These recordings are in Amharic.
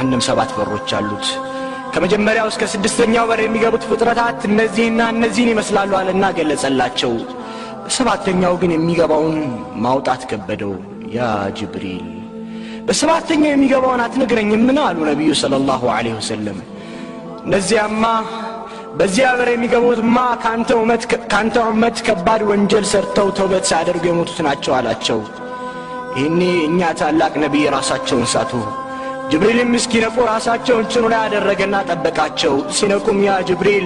ጀሃነም 7 በሮች አሉት። ከመጀመሪያው እስከ 6ኛው በር የሚገቡት ፍጥረታት እነዚህና እነዚህን ይመስላሉ አለና ገለጸላቸው። በሰባተኛው ግን የሚገባውን ማውጣት ከበደው። ያ ጅብሪል በሰባተኛው የሚገባውን አትነግረኝም? ምን አሉ ነብዩ ሰለላሁ ዐለይሂ ወሰለም። እነዚያማ በዚያ በር የሚገቡትማ ካንተ ኡመት ከባድ ወንጀል ሰርተው ተውበት ሳያደርጉ የሞቱት ናቸው አላቸው። ይሄኔ እኛ ታላቅ ነብይ ራሳቸውን ሳቱ። ጅብሪልም እስኪነቁ ራሳቸውን ጭኑ ላይ አደረገና ጠበቃቸው። ሲነቁም ያ ጅብሪል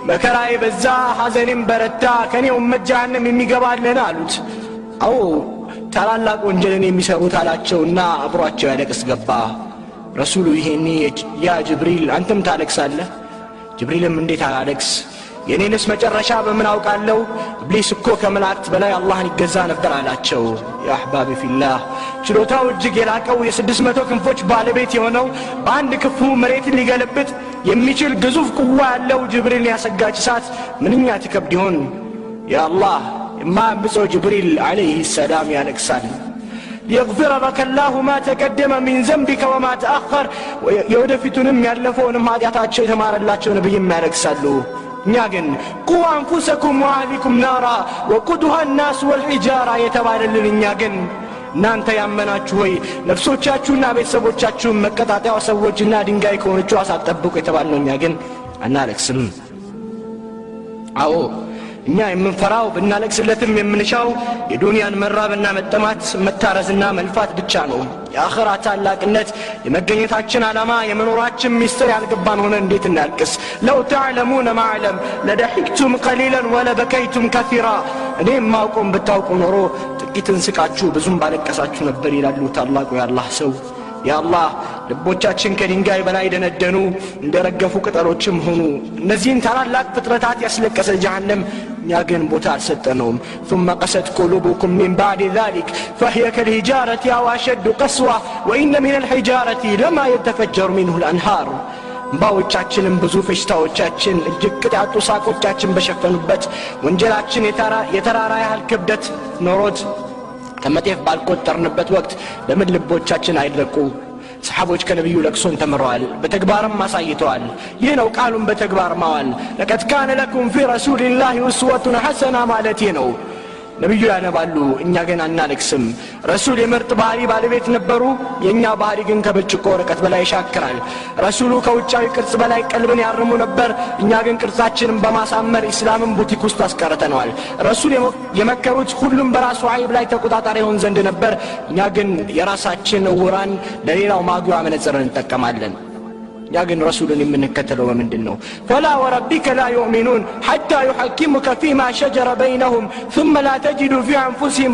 መከራዬ በዛ፣ ሐዘኔም በረታ፣ ከኔ ኡመት ጀሃነም የሚገባ አለን አሉት። አዎ ታላላቅ ወንጀልን የሚሰሩት አላቸውና አብሯቸው ያለቅስ ገባ። ረሱሉ ይሄኔ ያ ጅብሪል አንተም ታለቅሳለህ? ጅብሪልም እንዴት አላለቅስ? የኔንስ መጨረሻ በምን አውቃለሁ? ኢብሊስ እኮ ከመላእክት በላይ አላህን ይገዛ ነበር አላቸው። ያ አህባቢ ፊላህ ችሎታው እጅግ የላቀው የ600 ክንፎች ባለቤት የሆነው በአንድ ክፉ መሬትን ሊገለብጥ የሚችል ግዙፍ ቁዋ ያለው ጅብሪልን ያሰጋች እሳት ምንኛ ትከብድ ይሆን? ያ አላህ የማያምፀው ጅብሪል ዐለይሂ ሰላም ያለቅሳል። ሊየግፊረ ለከ ላሁ ማ ተቀደመ ሚን ዘንቢከ ወማ ተአኸር። የወደፊቱንም ያለፈውንም ኃጢአታቸው የተማረላቸው ነብይም ያለቅሳሉ። እኛ ግን ቁ አንፉሰኩም ወአህሊኩም ናራ ወቁዱሃ ናስ ወልሒጃራ የተባለልን እኛ ግን እናንተ ያመናችሁ ሆይ ነፍሶቻችሁና ቤተሰቦቻችሁን መቀጣጠያው ሰዎችና ድንጋይ ከሆነችው እሳት ጠብቁ የተባልነው እኛ ግን አናለቅስም። አዎ እኛ የምንፈራው ብናለቅስለትም የምንሻው የዱንያን መራብና መጠማት መታረዝና መልፋት ብቻ ነው። የአኺራ ታላቅነት የመገኘታችን ዓላማ የመኖራችን ሚስጥር ያልገባን ሆነ እንዴት እናልቅስ? ለው ተዕለሙነ ማ አዕለም ለደሒክቱም ቀሊለን ወለበከይቱም ከሲራ። እኔ የማውቀውን ብታውቁ ኖሮ ጥቂትን ስቃችሁ ብዙም ባለቀሳችሁ ነበር ይላሉ ታላቁ የአላህ ሰው። ያ አላህ ልቦቻችን ከድንጋይ በላይ ደነደኑ፣ እንደረገፉ ቅጠሎችም ሆኑ። እነዚህን ታላላቅ ፍጥረታት ያስለቀሰ ጀሃነም እኛ ግን ቦታ አልሰጠነውም። ثم قست قلوبكم من بعد ذلك فهي كالحجارة أو أشد قسوة وإن من الحجارة لما يتفجر منه الأنهار። እንባዎቻችንም ብዙ ፌሽታዎቻችን እጅግ ቅጥ ያጡ ሳቆቻችን በሸፈኑበት ወንጀላችን የተራራ ያህል ክብደት ኖሮት ከመጤፍ ባልቆጠርንበት ወቅት ለምን ልቦቻችን አይድረቁ? ሰሓቦች ከነብዩ ለቅሶን ተምረዋል፣ በተግባርም አሳይተዋል። ይህ ነው ቃሉን በተግባር ማዋል። ለቀድ ካነ ለኩም ፊ ረሱሊላሂ ኡስወቱን ሐሰና ማለት ይህ ነው። ነብዩ ያነባሉ፣ እኛ ግን አናለቅስም። ረሱል የምርጥ ባህሪ ባለቤት ነበሩ፣ የኛ ባህሪ ግን ከብርጭቆ ወረቀት በላይ ይሻክራል። ረሱሉ ከውጫዊ ቅርጽ በላይ ቀልብን ያርሙ ነበር፣ እኛ ግን ቅርጻችንን በማሳመር ኢስላምን ቡቲክ ውስጥ አስቀርተነዋል። ረሱል የመከሩት ሁሉም በራሱ አይብ ላይ ተቆጣጣሪ ይሆን ዘንድ ነበር፣ እኛ ግን የራሳችን እውራን ለሌላው ማጉያ መነጽር እንጠቀማለን። እኛ ግን ረሱልን የምንከተለው በምንድን ነው? ፈላ ወረቢከ ላ ዩእሚኑን ሐታ ዩሐኪሙከ ፊማ ሸጀረ በይነሁም ثم لا تجد في أنفسهم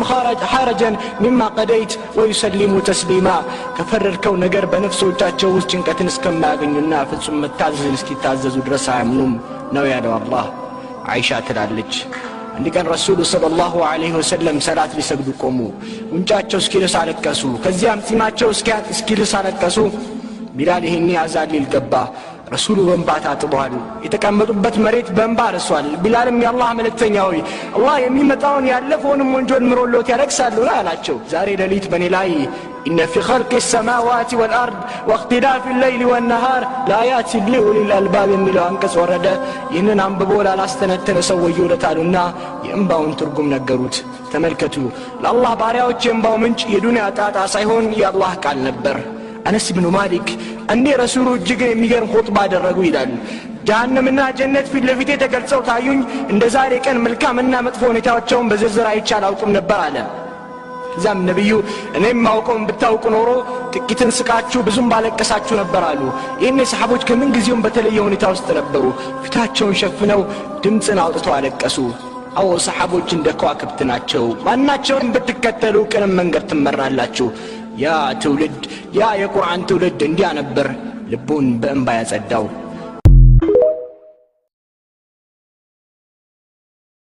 حرجا مما قضيت ويسلموا تسليما። ከፈረድከው ነገር በነፍሶቻቸው ውስጥ ጭንቀትን እስከማያገኙና ፍጹም መታዘዝን እስኪታዘዙ ድረስ አያምኑም ነው ያለው አላህ። አይሻ ትላለች፣ አንድ ቀን ረሱሉ ሰለላሁ ዐለይሂ ወሰለም ሰላት ሊሰግዱ ቆሙ። ጉንጫቸው እስኪልስ አለቀሱ። ከዚያም ጺማቸው እስኪልስ አለቀሱ። ቢላል ይሄኔ አዛን ሊል ገባ። ረሱሉ በእንባ ታጥበዋል። የተቀመጡበት መሬት በእንባ ርሷል። ቢላልም የአላህ መልእክተኛ ሆይ አላህ የሚመጣውን ያለፈውንም ወንጀል ምሮሎት ያለቅሳሉ አላቸው። ዛሬ ሌሊት በእኔ ላይ إن في خلق السماوات والأرض واختلاف الليل والنهار لآيات لأولي الألباب የሚለው አንቀጽ ወረደ። ይህንን አንብቦ ላላስተነተነ ሰው ወዮለታሉና የእንባውን ትርጉም ነገሩት። ተመልከቱ፣ ለአላህ ባሪያዎች የእንባው ምንጭ የዱንያ ጣጣ ሳይሆን የአላህ ቃል ነበር። አነስ ብኑ ማሊክ እንዴ ረሱሉ እጅግ የሚገርም ኹጥባ አደረጉ ይላል። ጀሃነምና ጀነት ፊት ለፊቴ ተገልጸው ታዩኝ። እንደ ዛሬ ቀን መልካምና መጥፎ ሁኔታቸውን በዝርዝር አይቼ አላውቅም ነበር አለ። ከዚያም ነብዩ እኔም ማውቀውን ብታውቁ ኖሮ ጥቂትን ስቃችሁ ብዙም ባለቀሳችሁ ነበር አሉ። ይህኔ ሰሓቦች ከምን ጊዜውም በተለየ ሁኔታ ውስጥ ነበሩ። ፊታቸውን ሸፍነው ድምፅን አውጥተው አለቀሱ። አዎ ሰሓቦች እንደ ከዋክብት ናቸው። ማናቸውን ብትከተሉ ቅንም መንገድ ትመራላችሁ። ያ ትውልድ፣ ያ የቁርአን ትውልድ እንዲያ ነበር ልቡን በእንባ ያጸዳው።